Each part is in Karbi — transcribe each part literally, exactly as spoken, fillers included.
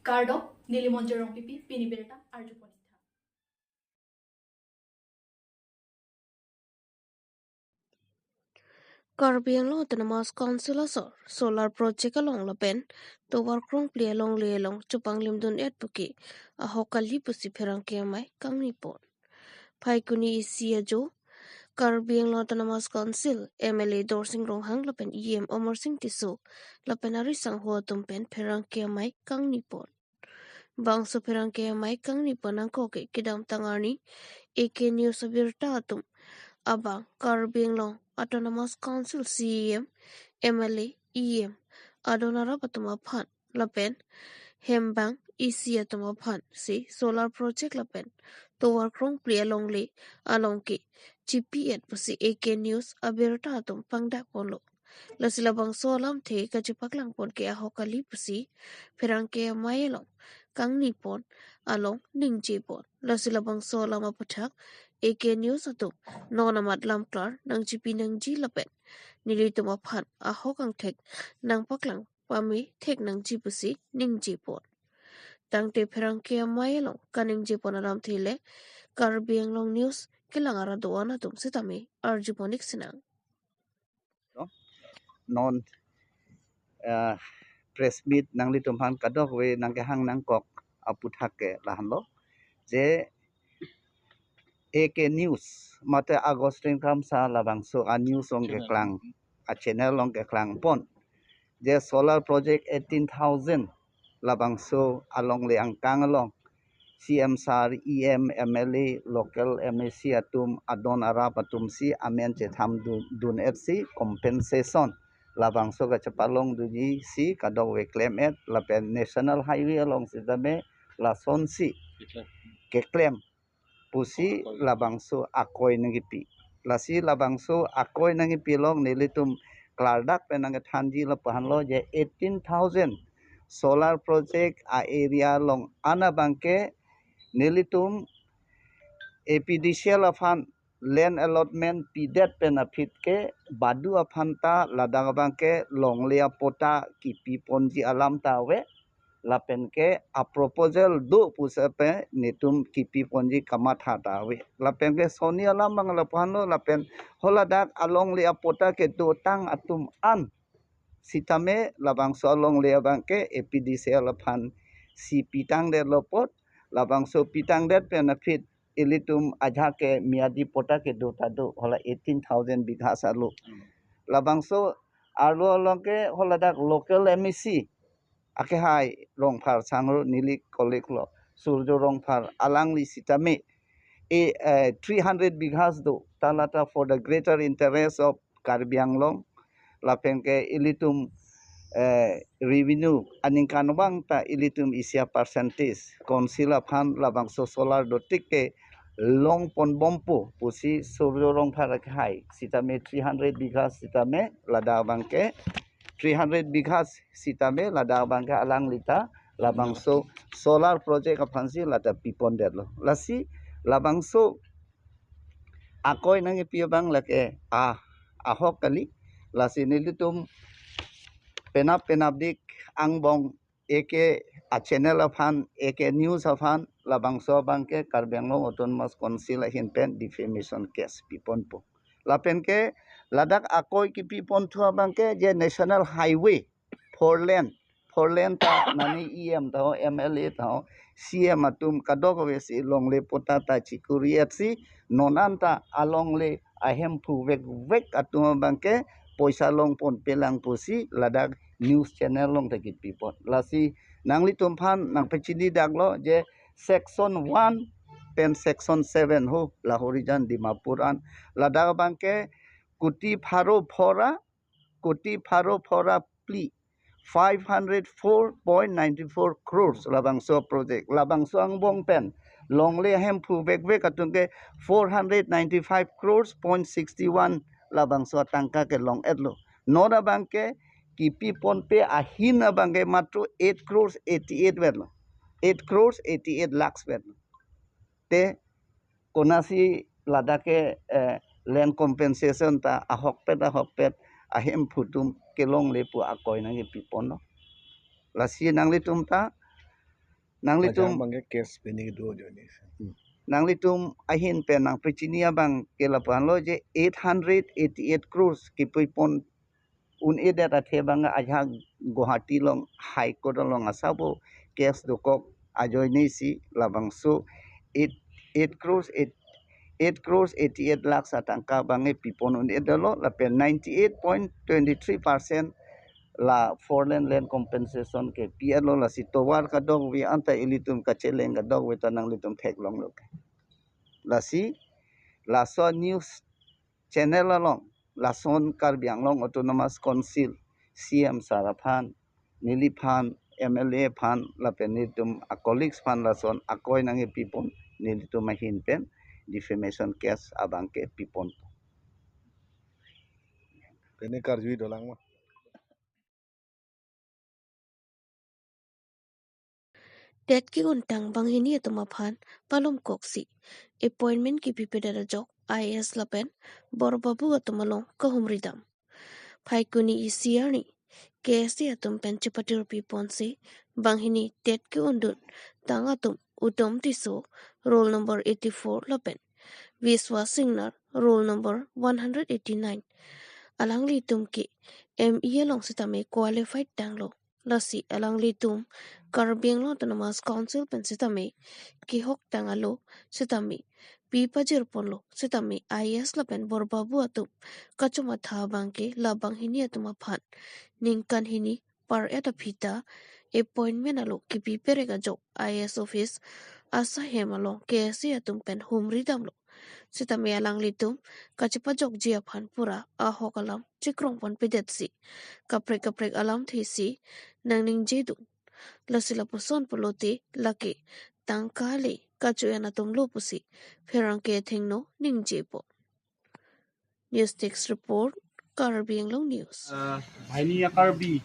Kardom, neli Monjir Rongpipi, pini birta arjupon ik tha. Karbi Anglong Autonomous Council asor solar project along lapen tovar krongpli alongle along chepanglimdun-et puke ahok kali pusi pherangke amei kangnipon. Phaikuni isi ajo Karbi Anglong Autonomous Council M L A Dorsing Ronghang lapen E M Amarsing Tisso lapen ari sangho atum pen pherangke amei kangnipon. Bangso pherangke amei kangnipon angko ke kedamtang arni A K News abirta atum abang Karbi Anglong Autonomous Council C E M, M L A, E M, adon arap atum aphan lapen hembang isi atum aphan si solar project lapen tovar krongpli alongle along ke chipi-et pusi A K News abirta atum pangdakponlo. Lasi labangso alamthe kachepaklangpon ke ahok kali pusi pherangke amei along kangnipon along ningjepon. Lasi labangso alam aputhak A K News atum non amat lamklar nangchipi nangji lapen nelitum aphan ahok angthek nangpaklang pame thek nangji pusi ningjepon. Tangte pherangke amei along kaningjepon alamthe le Karbi Anglong News kelang arat do-an atum sitame arjupon ik sinang. Non, eh, press meet nanglitum aphan kadokave nangkehang nangkok aputhak ke lahenlo. Je A K News, mate Augustine Kramsa labangso a-news along keklang, a-channel along keklangpon. Je solar project eighteen thousand labangso alongle angkang along C M sir, E M, M L A, local M A C atum, adon arap atum si amen chethamdun-et si compensation labangso kachepalongdunji si kadokave klem-et lapen National Highway along sitame lasonsi keklem pusi labangso akoi nangkipi. Lasi labangso akoi nangkipi along nelitum klardak pen nangkethanji lapu-anlo je eighteen thousand solar project a-area along an abangke nelitum A P D C L aphan land allotment pidet pen aphi ke badu aphan ta ladak abangke longle apatta kipiponji alam ta ave. Lapen ke a-proposal do pusi pen netum kipiponji kamatha ta ave. Lapen ke soni alam abang lapu-anlo lapen haladak alongle apatta kedotang atum an sitame labangso alongle abangke A P D C L aphan si pitangdetlo apot, labangso pitangdet pen aphi ilitum ajahak ke miyadi patta kedo ta do, hala eighteen thousand bighas arlo. Hmm. Labangso arlo along ke haladak local M A C akehai Rongphar sangro, neli colleague lo, Surjo Rongphar, alangli sitame, eh, eh, three hundred bighas do, ta lata for the greater interest of Karbi Anglong, lapen ke ilitum, eh, revenue aningkanvang ta ilitum isi a-percentage council aphan labangso solar dotik ke longponbompo pusi Surjo Rongphar akehai sitame three hundred bighas sitame ladak abangke three hundred bighas sitame ladak abangke alangli ta labangso solar project aphansi lata pipondetlo. Lasi labangso akoi nangkipi abang lake a, ahok kali. Lasi nelitum penap penapdik angbong A K a-channel aphan, A K News aphan labangso abangke Karbi Anglong Autonomous Council ahin pen defamation case piponpo. Lapen ke ladak akoi kipiponthu abangke je National Highway four lane, four lane ta mane E M ta ho, M L A ta ho, C M atum kadokave si longle patta ta chikuri-et si, non an ta alongle ahemphu vekvek atum abangke poisa longponpelang pusi ladak news channel along ta kipipon. Lasi nanglitum aphan nangpachinidaklo je section one pen section seven ho, Lahorijan Dimapur an, ladak abangke kuti pharo phora, kuti pharo phora phli, five hundred four point nine four crores labangso project. Labangso angbong pen longle ahemphu vekvek atum ke four hundred ninety-five crores point sixty-one labangso atangka kelong-etlo. Non abangke kipiponpe ahin abangke matro eight crores eighty-eight vetlo. Eight crores eighty-eight lakhs vetlo. Te konatsi ladak ke, eh, land compensation ta ahokpet ahokpet ahemphu atum kelongle pu akoi nangkipiponlo. Lasi nanglitum ta Nanglitum majang abang ke case pending do ajoine. Nanglitum ahin pen nangpachini abang ke lapu-an lo je eight hundred eighty-eight crores kipipon un-edet athe abang ajahak Guwahati along High Court along asabo case dokok ajoine si labangso eight, eight crores eight, eight crores eighty-eight lakhs atangka abang pipon un-edetlo lapen ninety-eight point twenty-three percent la four lane land compensation ke pi-etlo, lasi tovar kadokave anta ilitum kacheleng kadokave ta nanglitum theklonglo ke. Lasi laso news channel along lason Karbi Anglong Autonomous Council C M sir aphan, neliphan, M L A aphan lapen nelitum a-colleagues aphan lason akoi nangkepipon, nelitum ahin pen defamation case abang ke pipon. Pini karjui dolang ma? TET ke-untang banghini atum aphan palomkoksi appointment kipipedet ajok I A S lapen Bor Babu atum along kahumridam. Phaikuni isi arni K S A atum pen chepatirpiponsi banghini TET ke-unduntang atum Uttom Tisso, roll number eighty-four lapen Biswas Singnar, roll number one hundred eighty-nine. Alanglitum ke M E along sitame qualified tanglo. Lasi alanglitum Karbi Anglong Autonomous Council pen sitame kehok tang alo sitame pipajirponlo sitame I A S lapen Bor Babu atum kachomatha abang ke la banghini atum aphan ningkan hini par-et aphi ta appointment alo kipiperek ajok I A S office asahem along K S A atum pen humridamlo. Sitame alanglitum kachepajokji aphan pura ahok alam chikrongponpedetsi kaprek kaprek alamthesi nangningjedun. Lasi lapuson pulote lake tangka le kacho-en atumlo pusi pherangke athengno ningjepo. News Desk Report, Karbi Anglong News. Ah, banghini a-Karbi,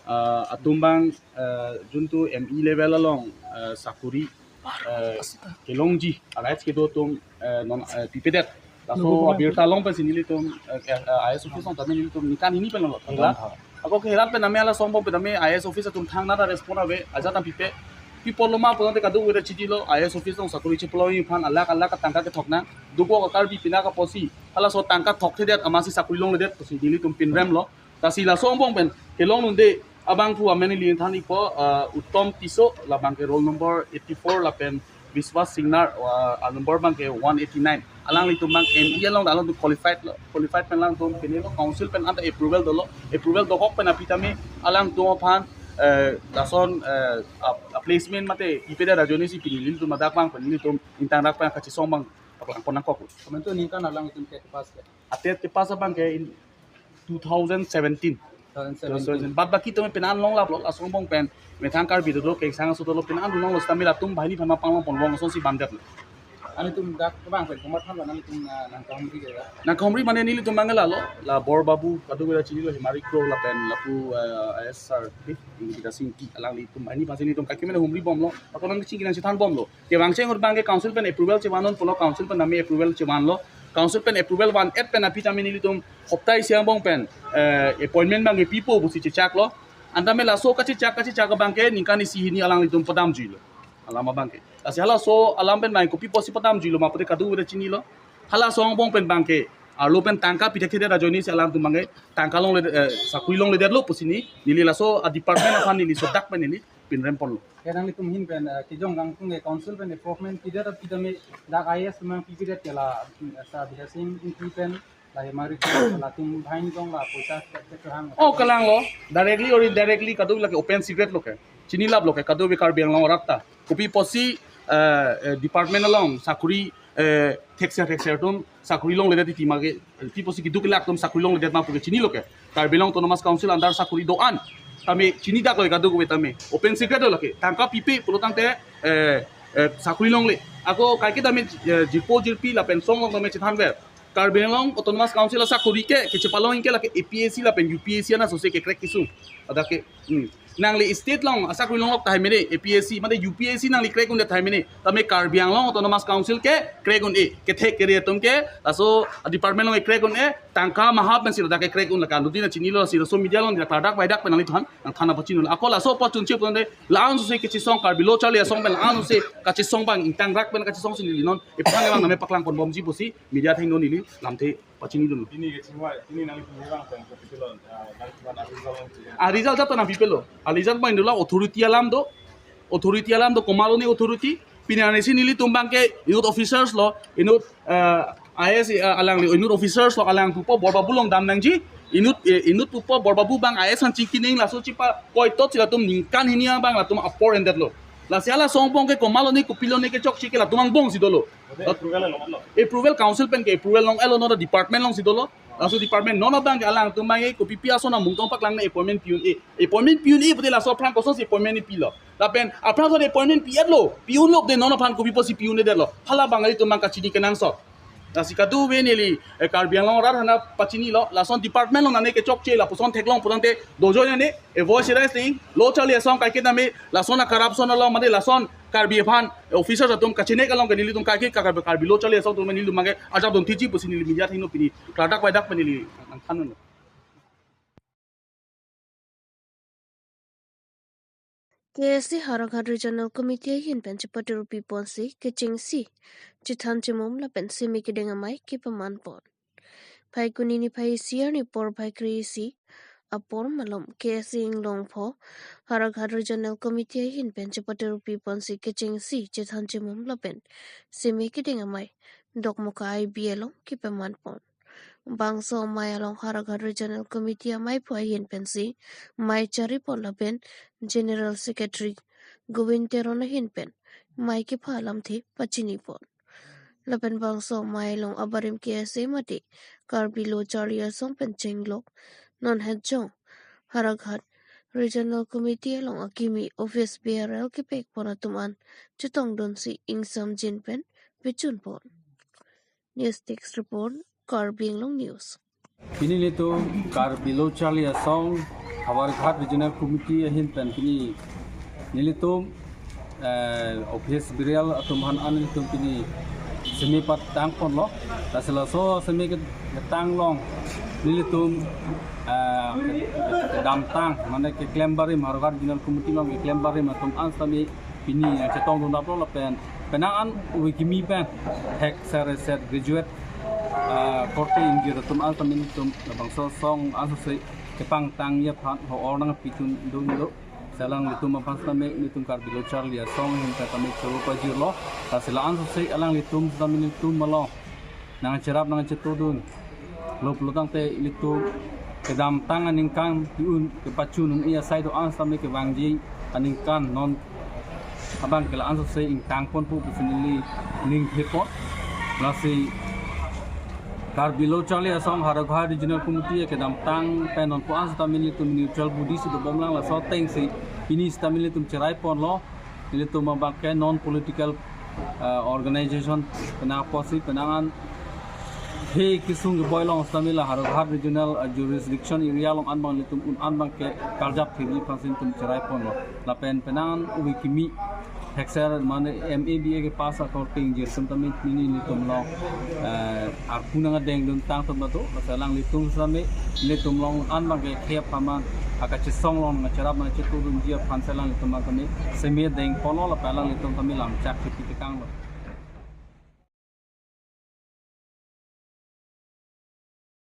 ah, atum abang, ah, juntu M E level along, ah, sakuri, ah, kelongji a-rights kedo atum, ah, non, ah, pipedet. Laso abirta along pensi nelitum, ah, ah, I A S office along tame nelitum ningkan hini pen lo. Ako ke herat pen tame halaso angbong pen tame I A S office atum thangnat respond ave, ajat tame pipe. Pipon lo ma pulote kadokave ta chitilo, I A S office along sakuri chepalongji aphan alakh alakh atangka kethok nang. Dokok a-Karbi pinak apotsi halaso tangka thokthedet amatsi sakuri longledet pusi nelitum pinremlo. Lasi laso angbong pen kelongdunde abangphu amen ili than-ikpo, ah, Uttom Tisso, labang ke roll number eighty-four lapen Biswas Singnar, ah, a-number abang ke one eighty-nine. Alanglitum abang M E along alangtum qualified lo, qualified pen alangtum pini lo, council pen anta approval dolo, approval dokok pen aphi tame alangtum aphan, eh, lason, eh, a, a-placement mate ipedet ajoinesi pini nelitum ladak abang pen nelitum ingtangrak pen kachesong abang paklangpon nangkok. Komantu aningkan alanglitum TET pass ke? A-TET kepass abang ke in two thousand seventeen. Two thousand seventeen. Bad baki tame pini an longlaplo, laso angbong pen methang Karbi dolo, kengsang aso dolo, pini an longlaplo sitame latum banghini aphan ma panglongpon long asonsi bamdetlo. Nanglitum dak abang pen komat thanlo, nanglitum na, nangkahumri ke ya? Nangkahumri mane nelitum abang lalo, la Bor Babu, kadokave ta chinilo, Hemari Kro lapen lapu, eh, I A S sir, eh, Bidya Sing Engti, alanglitum banghini aphansi nelitum kaiketa mane humribomlo, ako nangchingki nangchethanbomlo. Kevangcheng ahut abang ke council pen approval chevannon pulo, council pen tame approval chevanlo. Council pen approval van-et pen aphi tame nelitum hopta isi angbong pen, eh, appointment abang ke pipo pusi chechaklo. Anta me laso kachechak kachechak abang ke ningkan isi hini alanglitum padamjuilo. Alam abang ke. Lasi halaso alam pen abang kopi apotsi padamjuilo ma pulote kadokave ta chinilo. Halaso angbong pen abang ke arlo pen tangka pithekthe ajoinesi alangtum abang ke tangka longle, eh, sakuri longledetlo pusi neli, neli laso a-department aphan neli sodak pen neli pinremponlo. Ke nanglitum ahin pen, eh, kejong kangtung ke council pen appointment pidet aphi tame dak I A S atum abang pipedet ke la, eh, sir Bidya Sing Engti pen la Hemari Kro latum banghini along la poisa ke kehang. Oh, kalanglo. Directly or indirectly kadokave lake open secret lo ke. Chinilaplo ke kadokave Karbi Anglong arat ta. Kopi apotsi, eh, eh, department along sakuri, eh, thekser thekser atum sakuri longledet titi ma ke, kopi apotsi keduk kelak atum sakuri longledet ma puke chinilo ke. Karbi Anglong Autonomous Council under sakuri do-an tame chinidaklo kadokave tame. Open secret lo lake. Tangka pipe pulo tangte, eh, eh, sakuri longle. Ako kaiketa tame, eh, jirpo jirpi lapen songlong tame chethanver. Karbi Anglong Autonomous Council asakuri ke, kechepalong ke lake A P S C lapen U P S C an asonsi kekrek kesung. Hadak ke, hmm. Nangli state along asakri longlok tahai mene, A P S C mate U P S C nangli crack un-e tahai mene. Tame Karbi Anglong Autonomous Council ke crack un-e, kethek kere atum ke, laso department along crack un-e, tangka maha pensi ladak ke crack un, lake alutin chinilo, si laso media along dak ladak baidak pen nangliphan nangthan nangpachini. Ako laso opportunity pu tangte la-an sose kachisong, Karbi Lo Charli Asong pen la-an sose kachisong abang ingtangrak pen kachisong si neli non ephan abang name paklang ponbomji pusi media athengno neli lamthe pachinidun. Pini ke chingvai, pini nangli pini abang pen kopilo, ah, nangli pini abang pen. Ah, result jat ta nangpipelo. Ah, result abang dolo, authority alam do. Authority alam do, komatlo ne authority. Pini arni si nelitum abang ke inut officers lo, inut, ah, I A S, ah, alangli, inut officers lo, alang pupo Borbabu along dam nangji. Inut, eh, inut pupo Borbabu abang I A S an chingki nang, laso chipakoitot si latum ningkan hini abang latum apor endetlo. Lasi hala asong angbong ke komatlo ne kopilo ne kechokche ke latum angbong si dolo. Approval along lo. Approval council pen ke approval long elo, non department along si dolo. Laso department non abang ke alangtum abang ke kopipi ason amung tong paklang ne appointment pi un-e. Appointment pi un-e pute laso aphrang kosonsi appointment ne pilo. Lapen aphrang kosonsi appointment pi-etlo, pi unlo pute non aphan kopi pusi pi un-edetlo. Hala abang ilitum abang kachini kenangsot. Lasi kadokave neli, eh, Karbi Anglong arat aphan pachinilo, lason department along nane kechokche lapuson theklong pu tangte dojoi nane, eh, voice raise nang, Lo Charli Asong kaiketa me, lason a-corruption along mate lason Karbi aphan, eh, officers atum kachinek along ke nelitum kaike ka Karbi, Karbi Lo Charli Asong atum nelitum abang ke ajak dun thiji pusi neli media athengno pini klardak baidak pen neli nangthan un-e. K S A Howraghat Regional Committee ahin pen chepaturupi ponsi kechengsi, chethan chemum lapen seme kedeng amei kepaman pon. Phaikuni niphai isi arni porphai kre-isi apor malom K S A Inglongpho Howraghat Regional Committee ahin pen chepaturupi ponsi kechengsi, chethan chemum lapen seme kedeng amei Dokmoka I B along kepaman pon. Bangso amei along Howraghat Regional Committee ameiphu ahin pensi mei chari pon lapen General Secretary Govind Teron ahin pen mei kepha alamthe pachini pon. Lapen bangso amei along abarim K S A mate Karbi Lo Charli Asong pen chenglok non hetjong Howraghat Regional Committee along akimi office bearer kepek pon atum an chetongdunsi ingsamjin pen pechun pon. News Desk Report, Karbi Anglong News. Pini nelitum Karbi Lo Charli Asong Howraghat Regional Committee ahin pen pini nelitum, eh, office bearer atum aphan an nelitum pini seme patang ponlo. Lasi laso seme ke-, ketang along nelitum, eh, ke-, kedamtang, mane keklem barim, Howraghat Regional Committee along keklem barim atum an sitame pini nangchetongdun aplo lapen penang an ove kimi pen thekser reset graduate, ah, korte ingjir atum an sitame nelitum labangso asong an sose kepangtangji aphan ho-or nangpidun dunlo. Lasi alanglitum aphan sitame nelitum Karbi Lo Charli Asong ahin pen sitame choro pajirlo. Lasi la-an sose alanglitum sitame nelitum along nangcherap nangchetudun lo pulo tangte ilitum kedamtang aningkan pi un kepachun un-e asai do-an sitame kevangji aningkan non abang ke la-an sose ingtang ponpo pusi neli ningthepon. Lasi Karbi Lo Charli Asong Howraghat Regional Committee kedamtang pen non ko-an sitame nelitum neutral body si dobomlang, laso atengsi pini sitame nelitum cherai ponlo. Nelitum abang ke non political, eh, organization penang apotsi penang an he kesung keboi along sitame la Howraghat Regional, eh, Jurisdiction Area along an abang nelitum un an abang ke karjap thekji aphansi nelitum cherai ponlo. Lapen penang an ove kimi thekser mane M A B A kepass akorte ingjir atum sitame pini nelitum along, eh, arpu nangdengdun tang atum ta do, lasi alanglitum sitame nelitum along an abang ke khep paman, akachesong along nangcherap nangchetudunji aphan si alanglitum abang sitame seme deng ponlo lapen alanglitum sitame lamchak kepi tekanglo.